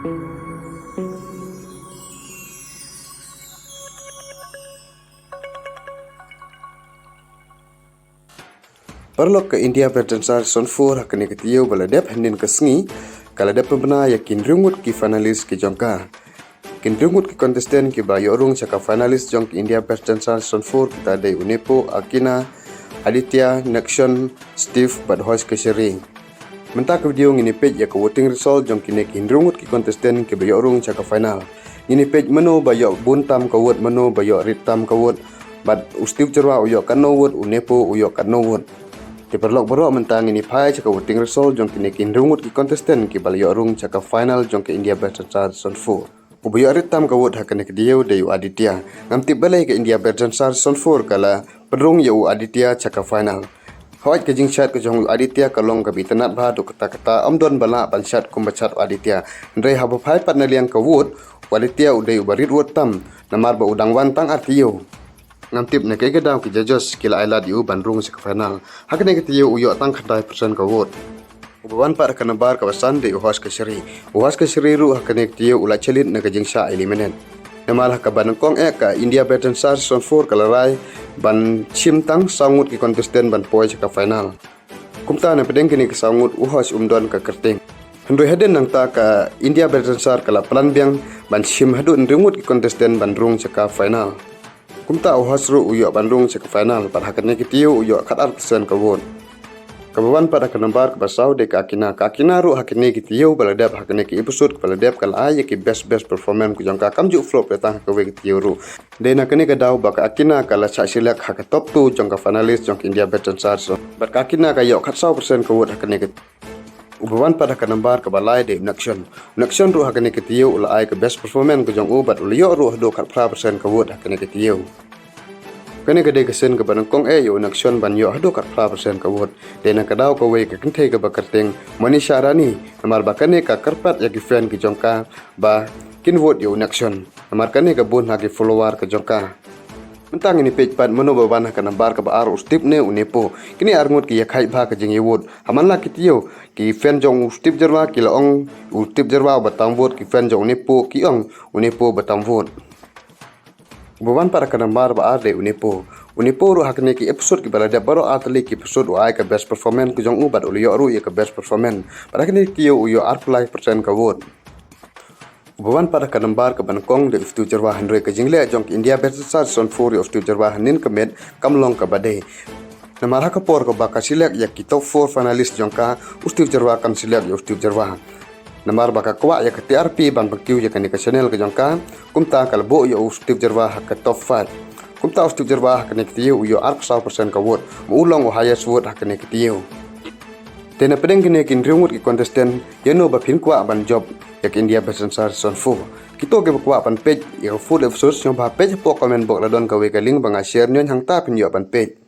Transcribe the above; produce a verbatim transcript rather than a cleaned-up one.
Paralok, ka India Best Dancer Season four ha kane ka taïew ba la dep hynnin ka sngi ka la dep pynbna ïa ki hynriew ngut ki finalist ki jong ka. Ki hynriew ngut ki contestant kiba ïoh rung sha ka finalist jong ka India Best Dancer Season four kita dei u Nepo, Akina, Aditya, Nakshon, Steve bad Hosh Kashari. Mynta ka video ngin ïa peit ïa ka voting result jong kine ki hynriew ngut ki contestant kiba ïoh rung sha ka final. Ngin ïa peit mano ba ïoh bun tam ka vote, mano ba ïoh rit tam ka vote. Bad u Steve Jyrwa u ïoh katno vote, u Nepo u ïoh katno vote. Te paralok baroh, mynta ngin ïa phai sha ka voting result jong kine ki hynriew ngut ki contestant kiba la ïoh rung sha ka final jong ka India Best Dancer Season four. Uba ïoh rit tam ka vote ha kane ka taïew dei u Aditya. Ngam tip balei ka India Best Dancer Season four ka la pynrung ïa u Aditya sha ka final. Hooid, ka jingshad ka jong u Aditya ka long kaba itynnad bha, haduh katta katta ym don ba lah ban shad kumba shad u Aditya. Hynrei haba phai pat na liang ka vote, u Aditya u dei uba rit vote tam, namar ba u dang wan tang ar taïew. Ngam tip na kaei ka daw ki judges ki la ai lad ïa u ban rung sha ka final. Ha kane ka taïew u ïoh tang khyndai percent ka vote. Uba wan pat ha ka nambar kaba san dei u Hosh Kashari. U Hosh Kashari ruh ha kane ka taïew u la shah leit na ka jingshah eliminate. Namar ha kaba nyngkong eh ka India Best Dancer Season four ka la rai ban shim tang saw ngut ki contestant ban poi sha ka final. Kumta na pdeng kine ki saw ngut u Hosh um don ka kyrteng. Hynrei hadien nangta ka India Best Dancer ka la plan biang ban shim haduh hynriew ngut ki contestant ban rung sha ka final. Kumta u Hosh ruh u ïoh ban rung sha ka final, bad ha kane ka taïew u ïoh khatar percent ka vote. Kaba wan pat ha ka nambar kaba saw dei ka Akina. Ka Akina ruh ha kane ka taïew ba la dep, ha kane ka episode kaba la dep ka la ai ïa ki best best performance ka jong ka, kam ju flop ïa tang ha kawei ka taïew ruh. Dei na kane ka daw ba ka Akina ka la shah select ha ka top two jong ka finalist jong ka India Best Dancer. Bad ka Akina ka ïoh khatsaw percent ka vote ha kane ka. Uba wan pat ha ka nambar kaba lai dei u Nakshon. U Nakshon ruh ha kane ka taïew u la ai ka best performance ka jong u bad u la ïoh ruh haduh khatphra percent ka vote ha kane ka taïew. Kane ka dei ka sien kaba nyngkong eh ïa u Nakshon ban ïoh haduh khatphra percent ka vote. Dei na ka daw kawei ka kynthei kaba kyrteng Manisha Rani, namar ba kane ka kyrpad ïa ki fan ki jong ka ba kin vote ïa u Nakshon. Namar kane ka bun ha ki follower ka jong ka. Mynta ngin ïa peit pat mano ba wan ha ka nambar kaba ar, u Steve ne u Nepo. Kine ar ngut ki ïa khaid bha ka jingïa vote. Ha man la ki taïew, ki fan jong u Steve Jyrwa ki la ong u Steve Jyrwa uba tam vote, ki fan jong u Nepo ki ong u Nepo uba tam vote. Uba wan pat ha ka nambar ba ar dei u Nepo. U Nepo ruh ha kine ki episode kiba la dep baroh ar tylli ki episode u ai ka best performance ka jong u bad u la ïoh ruh ïa ka best performance. Bad ha kine ki taïew u ïoh arphew lai percent ka vote. Uba wan pat ha ka nambar kaba nyngkong dei u Steve Jyrwa, hynrei ka jingleh jong ka India Best Dancer Season four ïa u Steve Jyrwa hynnin ka miet kam long kaba dei. Namar ha ka por kaba ka select ïa ki top four finalist jong ka, u Steve Jyrwa kam select ïa u Steve Jyrwa. Namar ba ka kwah ïa ka T R P ban pynkiew ïa kane ka channel ka jong ka, kumta ka la buh ïa u Steve Jyrwa ha ka top five. Kumta u Steve Jyrwa ha kane ka taïew u ïoh arphew saw percent ka vote, ma u long u highest vote ha kane ka taïew. Te na pdeng kine ki hynriew ngut ki contestant, ïano ba phin kwah ban jop ïa ka India Best Dancer Season four? Kito kiba kwah ban peit ïa ka full episode, sngewbha peit hapoh comment box, la don kawei ka link ba nga share, ñion hangta phin ïoh ban peit.